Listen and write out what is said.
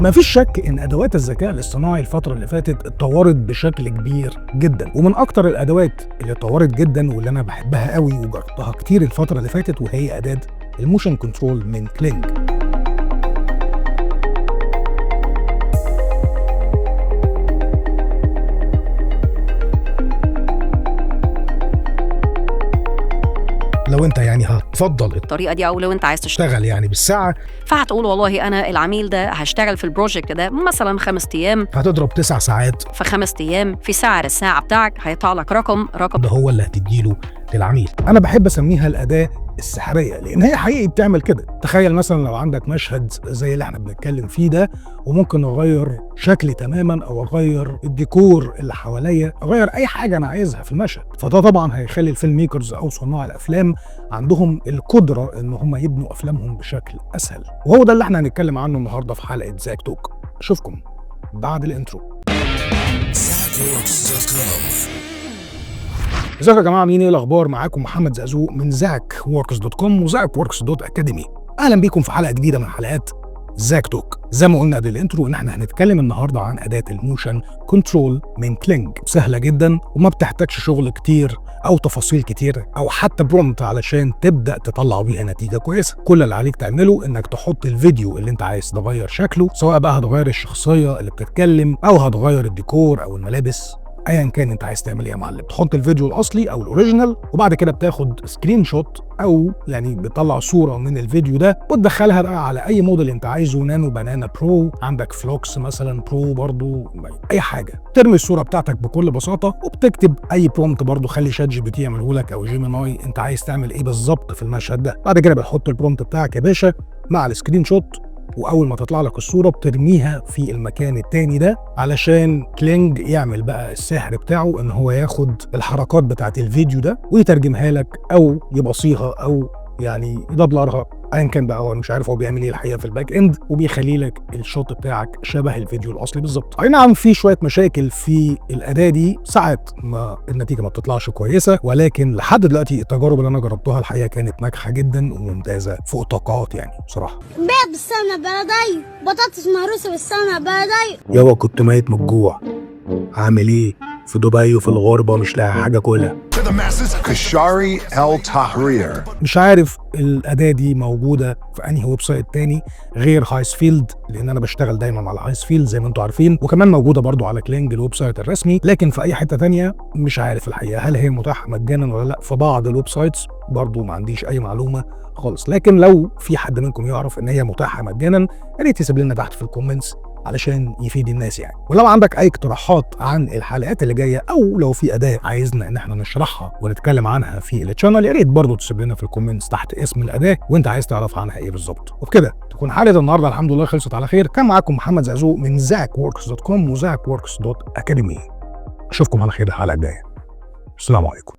ما فيش شك ان ادوات الذكاء الاصطناعي الفترة اللي فاتت اتطورت بشكل كبير جدا، ومن اكتر الادوات اللي اتطورت جدا واللي انا بحبها قوي وجربتها كتير الفترة اللي فاتت وهي اداه ال motion control من Kling. لو انت يعني هتفضل الطريقة دي، او لو انت عايز تشتغل تشتغل يعني بالساعة، فهتقول والله انا العميل ده هشتغل في ال project ده مثلا 5 ايام، هتضرب 9 ساعات في 5 ايام في سعر الساعة بتاعك، هيطلع لك رقم ده هو اللي هتديله للعميل. انا بحب اسميها الاداة السحريه لان هي حقيقي بتعمل كده. تخيل مثلا لو عندك مشهد زي اللي احنا بنتكلم فيه ده، وممكن اغير شكلي تماما او اغير الديكور اللي حواليا، اغير اي حاجة انا عايزها في المشهد. فده طبعا هيخلي ال film makers او صناع الافلام عندهم القدرة ان هم يبنوا افلامهم بشكل اسهل، وهو ده اللي احنا هنتكلم عنه النهارده في حلقة Zak Talk. اشوفكم بعد ال intro. ZakWorks.com. ازيكم يا جماعه، عاملين ايه؟ الاخبار؟ معاكم محمد زقزوق من ZakWorks.com و ZakWorks.academy. اهلا بيكم في حلقة جديدة من حلقات Zak Talk. زي ما قلنا قبل ال intro ان احنا هنتكلم النهارده عن اداه ال motion control من Kling. سهلة جدا وما بتحتاجش شغل كتير او تفاصيل كتير او حتى prompt علشان تبدا تطلع بيها نتيجة كويسه. كل اللي عليك تعمله انك تحط الفيديو اللي انت عايز تغير شكله، سواء بقى هتغير الشخصية اللي بتتكلم او هتغير الديكور او الملابس، ايا كان انت عايز تعمل ايه يا معلم. تحط الفيديو الاصلي او ال original، وبعد كده بتاخد screenshot او يعني بتطلع صوره من الفيديو ده وتدخلها بقى على اي موديل انت عايزه، Nano Banana Pro، عندك Flux مثلا Pro برضو، اي حاجه. ترمي الصورة بتاعتك بكل بساطة وبتكتب اي prompt برضو، خلي ChatGPT يعمله لك او Gemini، انت عايز تعمل ايه بالظبط في المشهد ده. بعد كده بتحط ال prompt بتاعك يا باشا مع ال screenshot، واول ما تطلع لك الصورة بترميها في المكان التاني ده علشان Kling يعمل بقى السحر بتاعه، ان هو ياخد الحركات بتاعت الفيديو ده ويترجمها لك او يبصيها او يعني يدبلرها، ايا كان بقى، هو مش عارف هو بيعمل ايه الحقيقة في ال back end، وبيخلي لك ال shot بتاعك شبه الفيديو الاصلي بالظبط. اي نعم في شوية مشاكل في الاداة دي، ساعات ما النتيجة ما بتطلعش كويسه، ولكن لحد دلوقتي التجارب اللي انا جربتها الحقيقة كانت ناجحة جدا وممتازة فوق التوقعات يعني بصراحه. بيض بالسمنة بلدي، بطاطس مهروسة بالسمنة بلدي. يابا كنت ميت من الجوع، عامل ايه في دبي وفي الغربة مش لاقي حاجة اكلها. To the masses, Koshary El Tahrir. مش عارف الاداة دي موجودة في انهي website تاني غير Higgsfield، لان انا بشتغل دايما على Higgsfield زي ما انتم عارفين، وكمان موجودة برضو على Kling ال website الرسمي، لكن في اي حتة تانية مش عارف الحقيقة هل هي متاحة مجانا ولا لا. في بعض ال websites برضو ما عنديش اي معلومة خالص، لكن لو في حد منكم يعرف ان هي متاحة مجانا يا ريت يسيب لنا تحت في ال comments علشان يفيد الناس يعني. ولو عندك اي اقتراحات عن الحلقات اللي جاية او لو في اداه عايزنا ان احنا نشرحها ونتكلم عنها في ال channel، يا ريت برضه تسيب لنا في ال comments تحت اسم الاداة وانت عايز تعرف عنها ايه بالظبط. وبكده تكون حلقة النهارده الحمد لله خلصت على خير. كان معاكم محمد زقزوق من ZakWorks.com و ZakWorks.academy. اشوفكم على خير الحلقة الجاية. السلام عليكم.